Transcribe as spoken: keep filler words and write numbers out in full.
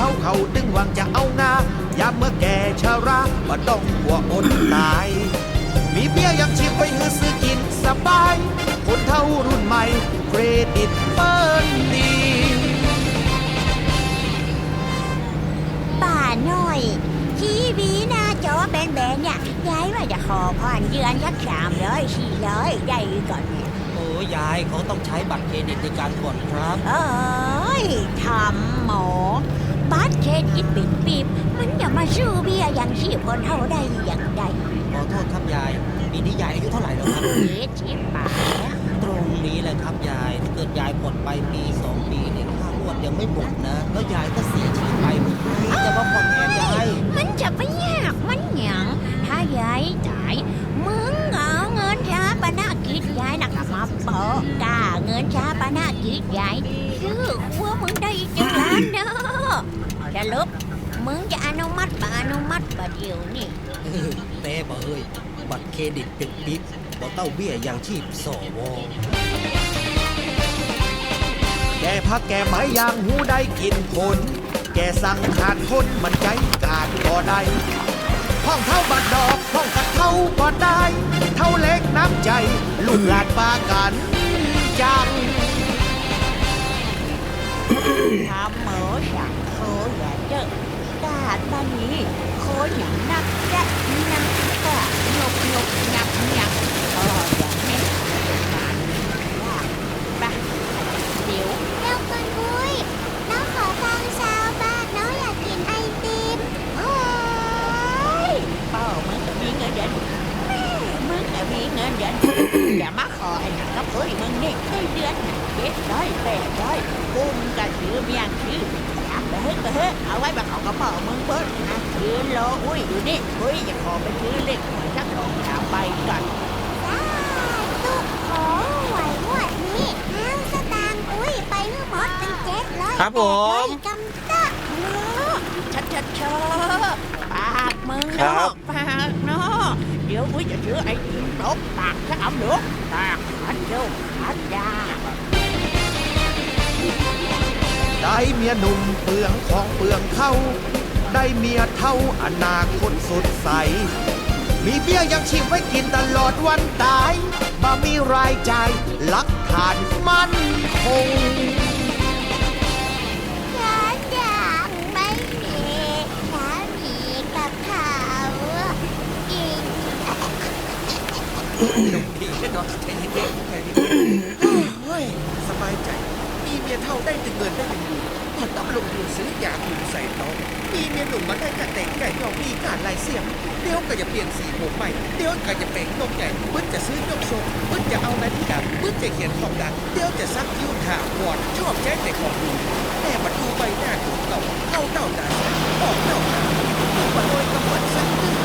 เขา เขาตึงหวังจะเอางา ยามเมื่อแก่ชรา บ่ต้องกั๋วอดต๋าย มีเบี้ยยังชีพไว้หื้อซื้อกิ๋นสบาย คนเฒ่ารุ่นใหม่ เครดิตเปิ้นดี ป้าน้อย ทีวีหน้าจอแบนๆ เนี่ย ยายว่าจะขอผ่อนเดือนสักสามร้อยสี่ร้อย ได้ก่อเนี่ย โอ้ ยาย เขาต้องใจ๊บัตรเครดิตในก๋านผ่อนครับ เอ้ย ถามหมอ บัตรเครดิตเป๋นปิ๊บ มันจะมาซื้อเบี้ยยังชีพคนเฒ่าได้อย่างใด ขอโต้ษครับยาย ปี๋นี้ยายอายุเท่าไหร่แล้วครับ เจ็ดสิบแปด ตรงนี้แหละครับยาย ถ้าเกิดยายผ่อนไปปี๋สองปี๋เนี่ย ค่างวดยังไม่หมดนะ แล้วยายก็เสียชีวิตไป ใครจะมาผ่อนแทนยาย มันจะไปยากมันหยัง ถ้ายายต๋าย มึงเอาเงินฌาปนกิจยายนะ ก็มาโปะก้าเงินฌาปนกิจยาย ซื้อครัวมึงได้อีกจักล้านเนาะ สรุป มึงจะอนุมัติบ่อนุมัติบ่เดี่ยวนี้ แต๊บ่เอ้ย บัตรเครดิตเป๋นปิ๊บ บ่เต้าเบี้ยยังชีพ สว. แก่ผักแก่ไม้อย่างฮู้ได้กิ๋นผล แก่สังขารคนมันใจ๊ก๋านบ่ได้ พ่องเฒ่าบ้านนอก พ่องกะเฒ่าบ่ได้ เฒ่าเล็กน้ำใจ๋ ลูกหลานปากั๋นจัง ถามหมอสั่งโคอย่าเจ้อ กาดบ้านนี้ โคหยังนักแจ๊ะนักกะ งบงบงับงับ พออย่างนี้ ไป เดี๋ยว เดี๋ยวก่อนอุ๊ย น้องขอตังค์ซาวบาท น้องอยากกิ๋นไอติม โอ๊ย ป้อมึงก็มีเงินเดือน แม่มึงก็มีเงินเดือน อย่ามา ขอไอ้หนังกะปุ้ยมึงนี่ ได้เดือนเจ็ดร้อยแปดร้อย กุ้มกะซื้อเมี่ยงซื้อ อยากไปเฮ้ยไปเฮ้ย เอาไว้บ่าเขากระเป๋ามึงเปิ้นนะ ยืนรออุ๊ยอยู่นี่ อุ๊ยจะขอไปซื้อเลขหวยสักสองสามใบก่อน สาธุ ขอหวยงวดนี้ เอาสตางค์อุ๊ยไปหื้อหมดตึงเจ็ดร้อย ครับผม แปดร้อยกำเต๊อะ ชัดชัดชอ ปากมึง ครับ เนาะ ปากเนาะ เดี๋ยวอุ๊ยจะซื้อไอติมตบปากซะกำเนาะ ปากขัดเย้าขัดยา ได้เมียหนุ่มเปลืองของเปลืองเข้า ได้เมียเฒ่าอนาคตสดใส มีเบี้ยยังชีพไว้กิ๋นตลอดวันต๋าย บ่มีรายจ่าย หลักฐานมั่นคง ฉันยังไม่มี ฉันมีกับเขากิน หลวงพี่เนาะ ใจเย็นๆ ใจเย็นๆ โอ้ย สบายใจ๋ มีเมียเฒ่าได้ตึงเงินได้ตึงบุญ บ่ต้องลงทุนซื้อยาคุมใส่โต๊ะ มีเมียหนุ่มมาได้กะเต๋งไก่ยอก มีก้าลายเสี้ยม เดี๋ยวก็จะเปลี่ยนสีผมใหม่ เดี๋ยวก็จะเป๋งนกใหญ่ ปึ๊ดจะซื้อยกทรง ปึ๊ดจะเอานาฬิก๋า ปึ๊ดจะเขียนคอมดัก เดี๋ยวจะสักคิ้วถาวร ชอบใจ๊แต่ของหรู แต่บ่ดูใบหน้าตั๋วตน เข้าเต้าต๋าใส ออกเต้าต๋าหลี บ่โดยกำหนดสักตึ๊ด